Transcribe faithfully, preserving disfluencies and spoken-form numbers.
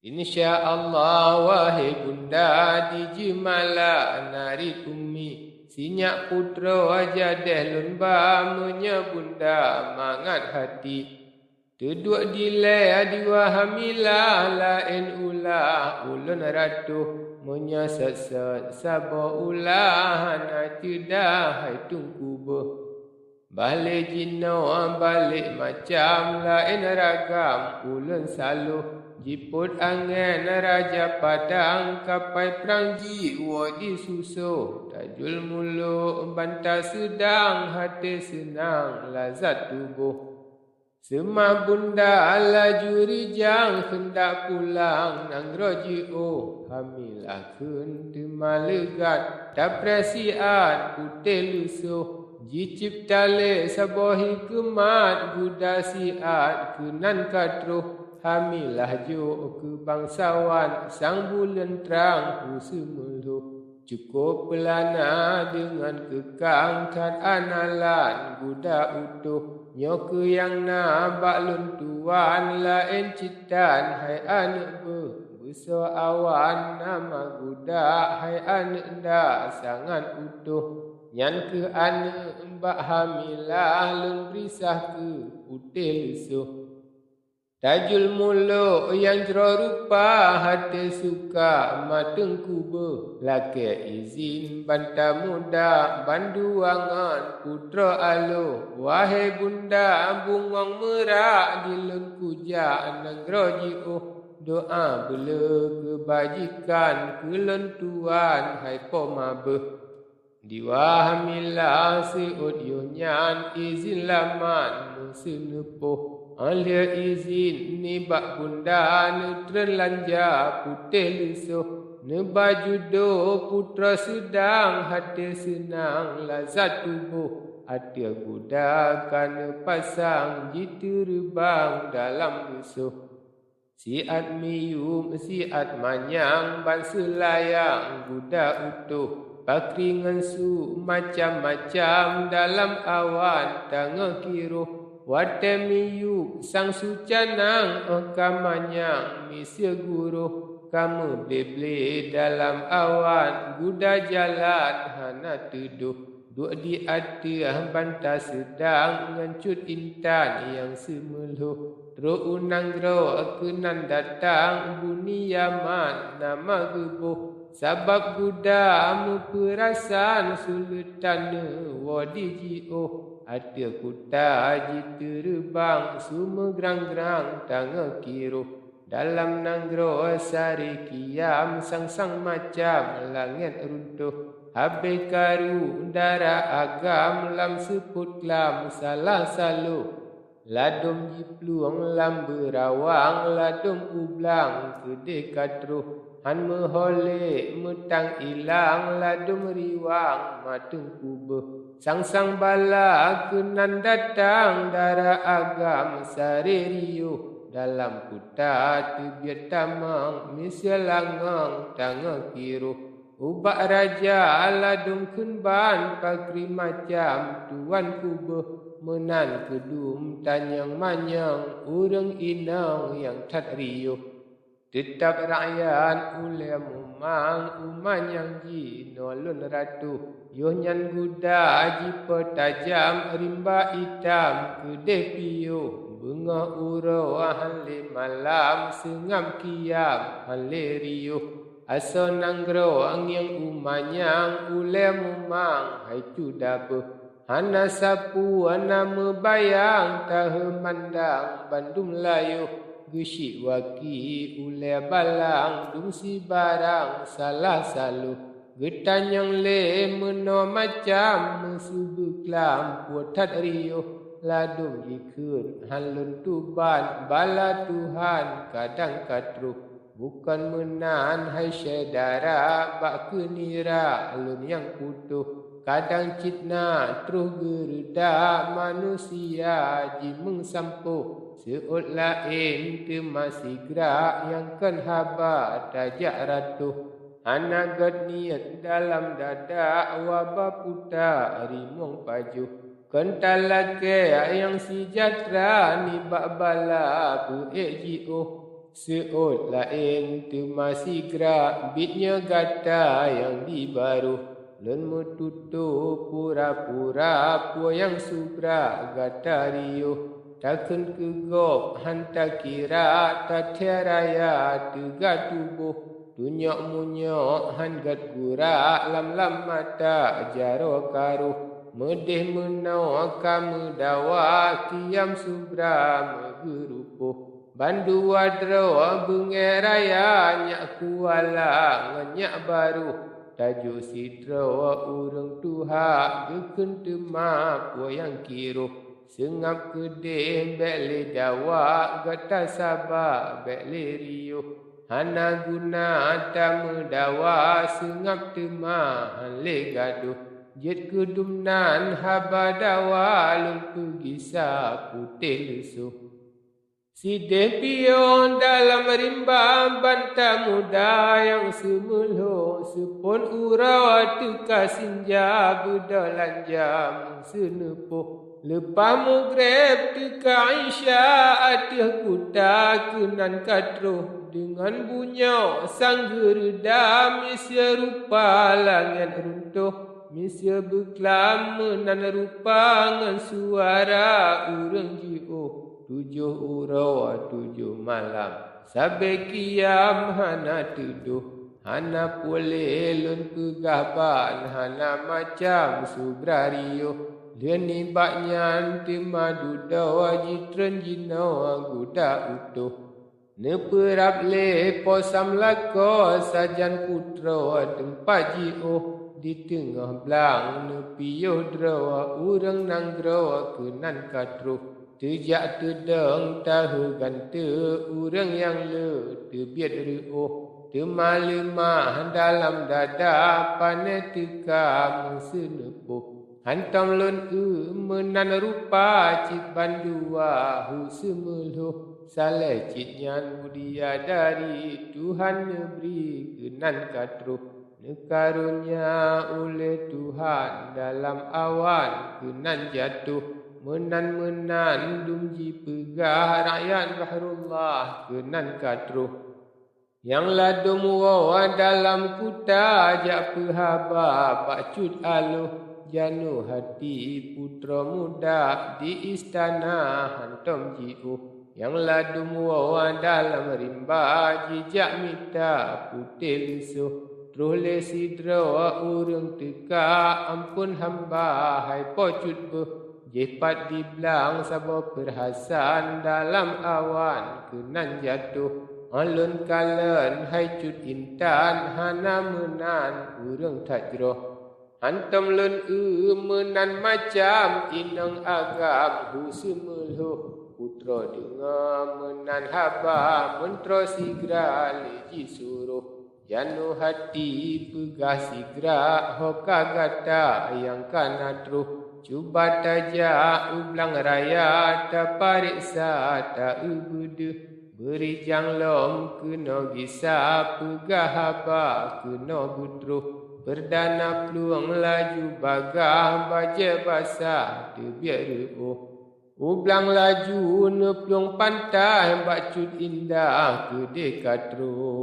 Insya Allah, wahé bunda, di jeumala narit ummi, sinyak putroe jadéh lôn ba, meunyoe bunda mangat hati. Teuduek dilée dua hamilah, laén ulah ulôn ratuh, meunyoe sot-sot saboh ulah, hana ceudah hai Teungku beuh. Bah lé jinoe balék macam, laén ragam ulôn saloh, jipôt angén raja Padang, kapai prang jiwoe jisusoh, tajul mulok banta seudang, até seunang lazat tuboh. Seumah bunda laju rijang, keundak pulang nanggroe jiôh, hamilah kheun teuma leugat, tapreh siat putéh leusoh, jicebta lé saboh hikeumat, guda siat keunan ka troh, hamilah jok keu bangsawan, sang buleuen trang hu seumeulhoh. Cukôp peulana deungon keukang, that analan guda utoh. Nyoe keuh nyang na bak lôn tuan, laén cit tan hai aneuk beuh, beusoe awan nama guda hai aneuk nda sangat utoh. Nyan keuh aneuk bak hamilah lôn bri sah keu putéh leusoh. Tajul mulok nyang jroh rupa, até suka ma Teungku beuh, lakée izin banta muda, bandua ngon putroe aloh. Wahé bunda bungöng meurak, di lôn kujak nanggroe jiôh, doá beuleu keubajikan keu lôn tuan hai po ma beuh. Dua hamilah seuôt yoh nyan, izin laman meuseuneupôh. Óh lheueh izin nibak bunda, neutreun lanja putéh leusoh. Neuba judo putroe seudang, até seunang lazat tuboh. Ateueh guda ka neupasang, jiteureubang dalam leusoh. Siat miyueb, siat manyang, ban seulayang guda utoh. Pakri ngon su macam-macam, dalam awan tangoh kiroh. Watée miyueb sang su canang, óh ka manyang miseue guroh. Ka meuble-ble dalam awan, guda jalan hana teudoh. Duek di ateueh banta seudang, ngon cut intan nyang seumeulhoh. Trok u nanggroe keunan datang, buni Yaman nama geuboh. Sabab guda meupeurasan, suleutan neuwoe di jiôh. Ateueh kuta jiteureubang, su meugrang-grang tangoh kiroh. Dalam nanggroe Sari Khiam, sang-sang macam langét runtoh. Habéh karu dara agam, lam seupôt klam salah saloh. Ladôm jiplueng lam beurawang, ladôm u blang keudeh ka troh. Han meuho lé meutang ilang, ladôm riwang ma Teungku beuh. Sang-sang bala keunan datang, dara agam Sari riôh. Dalam kuta teubiet tamong, miseue langöng tangoh kiroh. Ubak raja ladôm kheun ban, pakri macam tuanku beuh. Meunan keudum tanyong-manyong, ureuëng inong nyang that riôh. Teutab rakyat ulée mumang, u manyang jinoe lôn ratuh. Yoh nyan guda jipeutajam, rimba itam keudeh piôh. Beungoh uroe han lé malam, seungab khiam han lé riôh. Asoe nanggroe ngieng u manyang, ulée mumang hai cuda beuh. Hana sapeue na meubayang, taheu mandang bandum layoh. Geusyik waki ulée balang, dum sibarang salah saloh. Geutanyong lé meunoe macam, meusubeu klam puet that riôh. Ladôm jikheun han lôn tuban, bala Tuhan kadang ka troh. Bukon meunan hai syedara, bak keu nira lôn nyang putôh. Kadang cit na troh geureuda, manusia jimeung sampoh. Seuôt laén teuma sigra, nyang kon haba tajak ratoh. Hana gét niet dalam dada, waba puta rimueng pajoh. Kon talakée nyang seujahteura, nibak bala beuék jiôh. Seuôt laén teuma sigra, biet nyoe gata nyang di barôh. Lôn meututoe pura-pura, peue nyang subra gata riôh. Takheun keu gob hán takira, tathée raya teuga tuboh. Tunyok munyok hán gét gura, lam-lam mata jaroe karoh. Meudeh meunoe ka meudawa, kiam subra meugeurupoh. Bandua droe beungéh raya, nyak kuala ngon nyak barôh. Tajôh sidroe ureuëng tuha, geukheun teuma peue nyang kiroh. Seungab keudeh bék lé dawa, gata saba bék lé riôh. Hana guna tameudawa, seungab teuma hán lé gadôh. Jeuet keu dumnan haba dawa, lôn peugisa putéh leusôh. Sideh piôh dalam rimba, ban tamuda nyang seumeulhô. Seupôt uroe teuka sinja, beudôh lanja meuseuneupôh. Leupah mugreb teuka Isya, ateueh kuta keunan ka troh. Deungon bunyok sang geureuda, miseue rupa langét runtoh. Miseue beuklam meunan rupa, ngon suara ureuëng jiôh. Tujoh uroe tujoh malam, sabe kiam hana teudoh. Hana puléh lôn peugah ban, hana macam subra riôh. Lheueh nibak nyan teuma dudoe, jitreun jinoe guda utoh. Neupeurab lé Po Sam lakoe, sajan putroe teumpat jiôh. Di teungoh blang neupiôh droe, ureuëng nanggroe keunan ka troh. Teujak teudong taheu gante, ureuëng nyang le teubiet reuôh. Teuma leumah dalam dada, pané teuka meuseuneupôh. Hantom lôn eu meunan rupa, cit bandua hu seumeulhôh. Saléh cit nyan mulia dari Tuhan, neubri keunan ka troh. Neukaronya uleh Tuhan dalam awan keunan jatoh. Meunan-meunan dum jipeugah rakyat Bahrullah keunan ka troh. Nyang ladôm woe dalam kuta, jak peuhaba bak Cut Aloh. Janoe hati putroe muda, di istana hantom jiôh. Nyang ladôm woe dalam rimba, jijak mita putéh leusôh. Troh lé sidroe ureuëng teuka, amphon hamba hai Po Cut beuh. Jipat di blang saboh peurhasan, dalam awan keunan jatoh. Óh lôn kalon hai Cut Intan, hana meunan ureuëng that jroh. Hantom lôn eu meunan macam, inong agam hu seumeulhôh. Putroe deungoe meunan haba, meuntroe sigra lé jisuroh. Janoe hati peugah sigra, ho ka gata nyang ka na troh. Cuba tajak u blang raya, tapareksa ta-eu beudeuh. Beurijang lom keunoe gisa, peugah haba keunoe beutroh. Peurdana plueng laju bagah, bajée basah teubiet reuôh. U blang laju neuplueng pantai, bak Cut Indah keudeh ka troh.